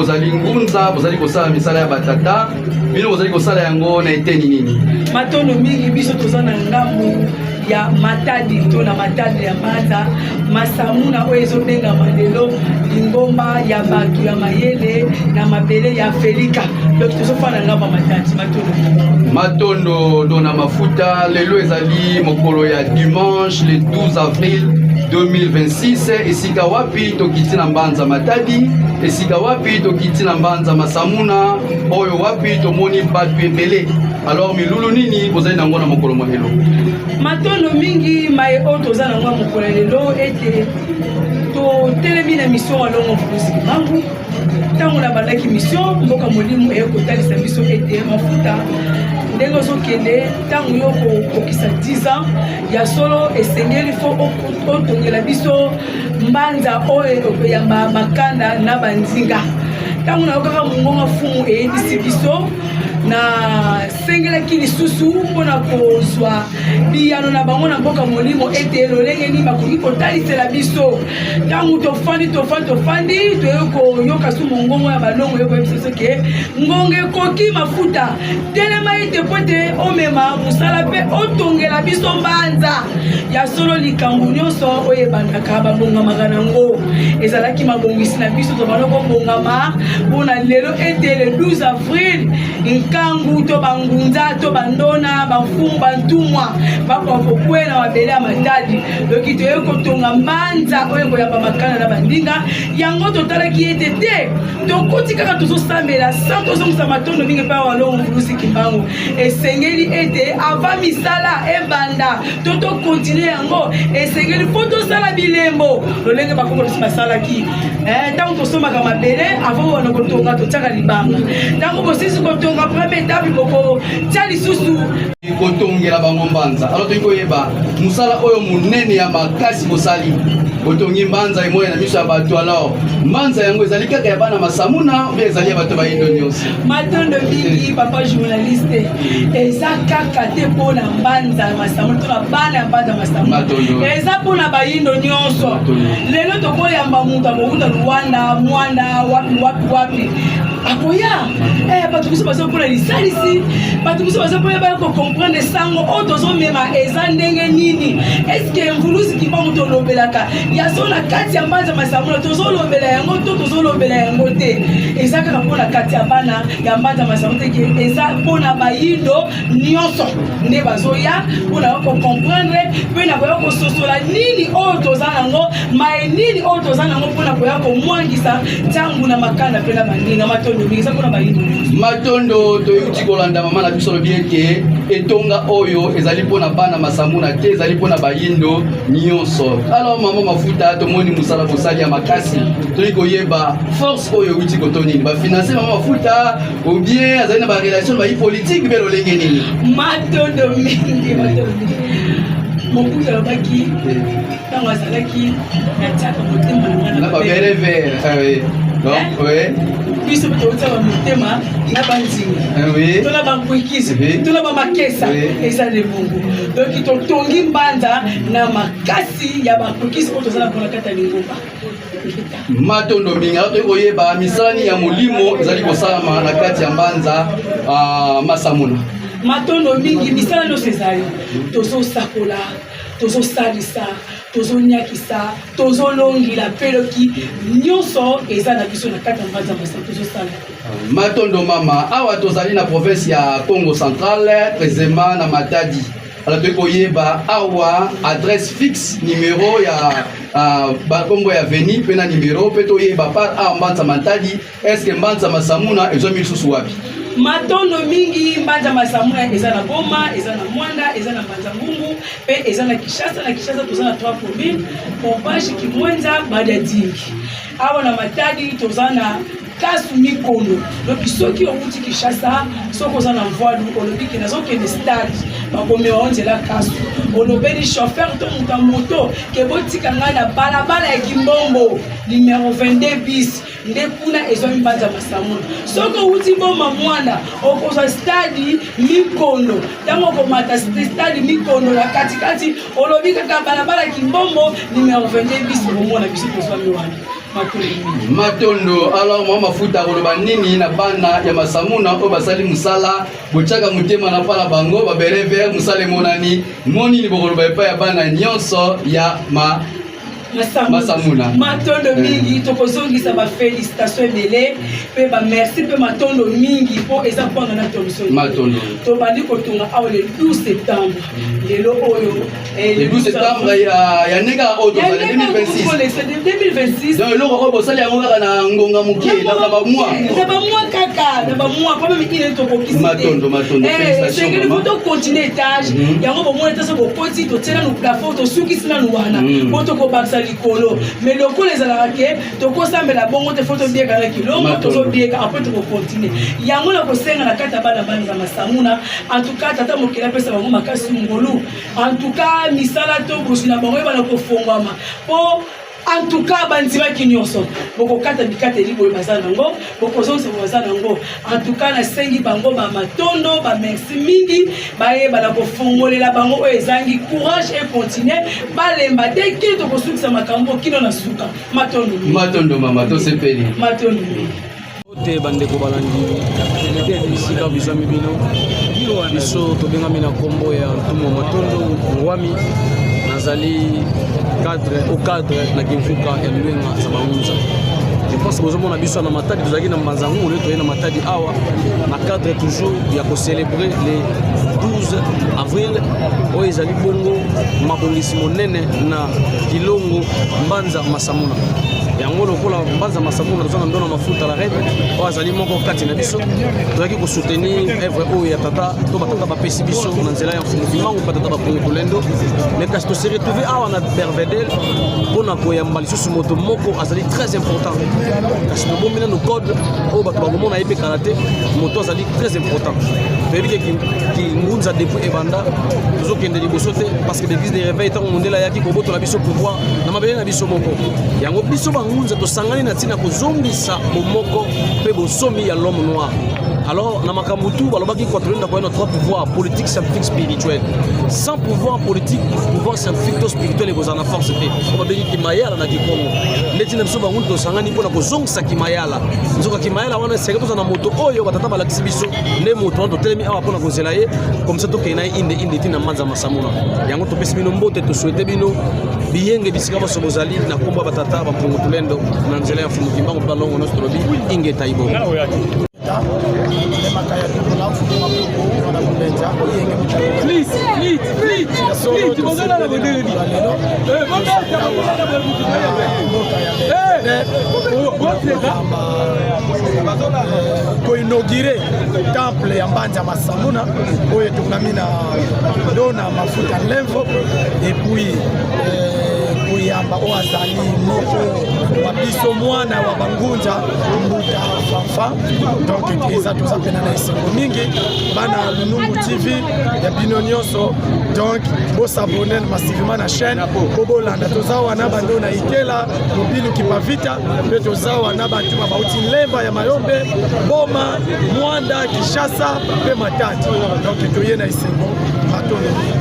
Bozali ngunza, bozali kosala misala ya batata. Bino bozali kosala yango na eteni nini? Matondo mingi, biso toza na ngambo ya Matadi to na Matadi ya Mbanza Masamuna oyo ezobengama lelo lingomba ya bato ya mayele na mabele ya Afelika. Donc tozofanda ngambo ya Matadi. Matondo. Matondo Dona Mafuta, lelo ezali mokolo ya dimanche le 12 avril 2026, esika wapi tokiti na Mbanza Matadi, esika wapi tokiti na Mbanza Masamuna, oyo wapi tomoni bato ebele. Alors milulu nini bozali nango na mokolo mwa lelo? Matondo mingi, maye oyo toza nango ya mokolo ya lelo ete totelemi na mission Walongo Mvuluzi Kimbangu. Ntango nabandaki mission, mboka molimo eye kotalisa biso ete mafuta ndenge ozokende, ntango yo kokokisa 10 ans ya solo, esengeli fo otongela biso mbanza oyo ekoyamba makanda na bandinga. Ntango nayokaka mongonga fumu eyebisi biso, nasengelaki lisusu mpona kozwa biyano na bango na mboka molimo ete lolenge nini bakoki kotalisela biso. Ntango tofandi tofandi tofandi, toyei koyoka su mongongo ya balongo yo koyebisa biso ke ngonga ekoki, mafuta telema ete po ete omema mosala mpe otongela biso mbanza ya solo. Likambo nyonso oyo ebandaka babongamaka nango, ezalaki mabongisi na biso, tobanda kobongama mpona lelo ete le 12 avril nkangu to bangunza to bandona bamfumu bantumwa bakoka kokwela na mabele ya Matadi. Doki toyei kotonga mbanza oyo ekoyamba makana na bandinga yango. Totalaki ete te tokoti kaka tozosambela sans tozongisa matondo mingi epai Walongo Mvuluzi Kimbangu. Esengeli ete avant misala ebanda to tokontinue yango, esengeli mpo tosala bilembo lolenge bakongo biso basalaki. Ntango tosombaka mabele, avant wana kotonga totiaka libanga. Ntango bosilisi kotonga première étape, bokotia lisusu. Kotongela bango mbanza. Alors toyei koyeba mosala oyo monene ya makasi bosali, botongi mbanza emoya na miso ya bato. Alors mbanza yango ezali kaka ya bana Masamuna mpe ezali ya bato bayindo nyonso? Matondo mingi, papa journaliste. Eza kaka te mpona mbanza ya Masamuna to na bana ya mbanza Masamuna, eza mpona bayindo nyonso. Lelo tokoyamba moto akowuta Luanda, Mwanda, wapi wapi wapi, akoya. Bato mosusu baza mpona lisalisi, bato mosusu baza mpona baya kocomprendre sango oyo tozomema eza ndenge nini. Eske Mvuluzi Kimbangu tolobelaka ya so na kati ya mbanza Masamuna, tozolobela yango to tozolobela yango te? Eza kaka mpona kati ya bana ya mbanza Masamuna te, ke eza mpona bayindo nyonso nde bazoya mpona kocomprendre mpe na koya kososola nini oyo toza nango, maye nini oyo toza nango mpona koya komwangisa ntango na makanda mpe na baninga. Matondo mingi, eza mpona bayindo nyonso. Matondo. Toyuti kolanda mama na biso, alobi ete etonga oyo ezali mpona bana Masamuna te, ezali mpona bayindo nyonso. Alors mama Mafuta, tomoni mosala bosali ya makasi. Toyei koyeba force oyo euti koto nini? Bafinanse mama Mafuta ou bien azali na barelation bayi politique mpe lolenge nini? Matondo mingi, matondo mingi. Mobutu alobaki ntango azalaki natiaka motema na ngai na baberet vert, ah oui. Donc oui. Biso mpe totiaka motema na bandinga to na bankwikisi to na bamakesa, eza lebongo. Donc totongi mbanza na makasi ya bakwikisi oyo toza na mpona kati ya lingomba. Matondo mingi. Alors toyei koyeba misala nini ya molimo ezali kosalama na kati ya mbanza Masamuna? Matondo mingi. Misala nyonso ezali, tozosakola, tozosalisa, tozoniakisa, tozolongila mpe loki nyonso eza na biso na kati ya mbanza Masala tozosala. Matondo mama. Awa tozali na province ya Congo Central, précisément na Matadi. Alors toyei koyeba awa adresse fixe, numéro ya bakombo ya avenue mpe na numéro, mpe toyeba par awa mbanza Matadi, est ce que mbanza Masamuna ezwami lisusu wapi? Matondo mingi. Mbanza Masamuna eza na Goma, eza na Mwanda, eza na Mbanza Ngungu mpe eza na Kinshasa. Na Kinshasa toza na 3 commune: Pompage, Kimwenza, Badiadingi. Awa na Matadi toza na Kasu Mikono. Donc soki owuti Kinshasa, soki oza na Mvwalu, olobi ke nazokende stade, bakomema o nzela Kasu. Olobeli chauffeur to moto ya moto ke botika ngai na balabala ya Kimbombo numero 22 bis, nde kuna ezwami Mbanza Masamuna. Soki owuti Boma, Mwana, okozwa stade Mikono. Ntango okomata stade Mikono na katikati, olobi kaka balabala Kimbombo numero 22 bis, okomona biso tozwami wana. Matondo mingi. Matondo. Alors mwa mafuta akoloba nini na bana ya Masamuna oyo basali mosala, botiaka motema na pala bango babere vert, mosala emonani mo nini bokoloba epai ya bana nyonso ya ma Masamuna? Matondo mingi. Tokozongisa bafélicitation ebele mpe bamerci mpe matondo mingi, mpo eza mpona na toliso. Matondo. Tobandi kotonga awa le 12 septembre, lelo oyo. Le 12 septembre ya ndenge oyo tozali, 2026. 2026. Donc eloko oyo bosali yango kaka na ngonga moke, na bamois. Na bamois kaka, na bamois quand même ine tokokisi. Matondo, matondo. Esengeli faut tocontinue étage yango. Bomoni te, so bokoti, totie nanu plafond, tosukisi nanu wana po tokobakisa likolo. Mais lokola ezalaka ke tokosambela bongo te, faut tobieka na kilongo, tozobieka, après tokocontinue yango. Na kosenga na kati ya bana bana Masamuna, en tout cas tata mokili apesa bango makasi, ngolu, en tout cas misala to bozwi na bango eyebana kofongwama, mpo en tout cas bandimaki nyonso. Bokokata bikateli boye baza nango, bokozongisa boye baza nango. En tout cas nasengi bango bamatondo, bamerci mingi, bayebana kofongolela bango oyo ezangi courage et continue, balemba te kino tokosukisa makambo kino na suka. Matondo mingi. Matondo mama, tosepeli. Matondo mingi. Te bandeko balandi, bisika bizwami bino, biso tobengami na nkombo ya Ntumu Matondo Ngwami. Nazali cadre au cadre na Kimfuka ya Lwenga za Bangunza. Je pense bozomona biso na Matadi. Tozalaki na Mbanza Ngungu, toye na Matadi awa na cadre toujours ya kocélébrer le 12 avril oyo ezali bongo mabongisi monene na Kilongo Mbanza Masamuna. Yango lokola Mbanza Masamuna, toza na Ndona Mafuta la Reine oyo azali moko kati na biso. Tozalaki kosoutenir œuvre oyo ya tata to batata bapesi biso na nzela ya Mfumu Kimbangu, batata bakongo Tolendo. Mais kasi tose retrouve awa na Belvedere mpona koyamba lisusu moto moko azali très important. Kasi tobombi nano code oyo bato bakomona ye mpe kala te. Moto azali très important. Toyebi ke Kingunza depuis ebanda tozokende liboso te, parce que l'église de réveil, ntango mondele ayaki kobotola biso pouvoir na mabele na biso moko, yango biso bangunza tosangani na ntina kozongisa bomoko mpe bosomi ya l'homme noir. Alors na makambo tu balobaki Kwatolenda koya na trois pouvoirs: politique, scientifique, spirituel. Sans pouvoir politique, pouvoir scientifique to spirituel ekozala na force te. Oyo babengi kimayala na Kikongo. Ndeti na biso bangunza tosangani mpona kozongisa kimayala. Nzoka kimayala wana esenge tozala na moto oyo batata balakisi biso. Nde moto wana totelemi awa mpona kozela ye, comme ça tokende na ye inde inde ntina Mbanza Masamuna. Yango topesi bino mbote, tosouhaite bino biyenge bisika nyonso bozali na nkombo ya batata bampungu Tulendo na nzela ya Mfumu Kimbangu mpe balongo nyonso. Tolobi ingeta ibo. Please, please, please, please, bozala bondeleli. Bobeta, bozala boteka. Koinaugurer temple ya Mbanza Masamuna oyo etongami na Dona Mafuta Lemvo, et puis koyamba oyo azali moko wa biso, mwana wa bangunza, Mbuta Fanfan. Donc eza toza mpena na esengo mingi. Bana Lunungu TV ya bino nyonso, donc bos'abonner massivement na chaîne po bolanda. Toza wana bando na Ikela Mobilu Kipavita, mpe toza wana bato bauti Lemba ya Mayombe, Boma, Mwanda, Kinshasa mpe Matadi. Donc toye na esengo. Matondo.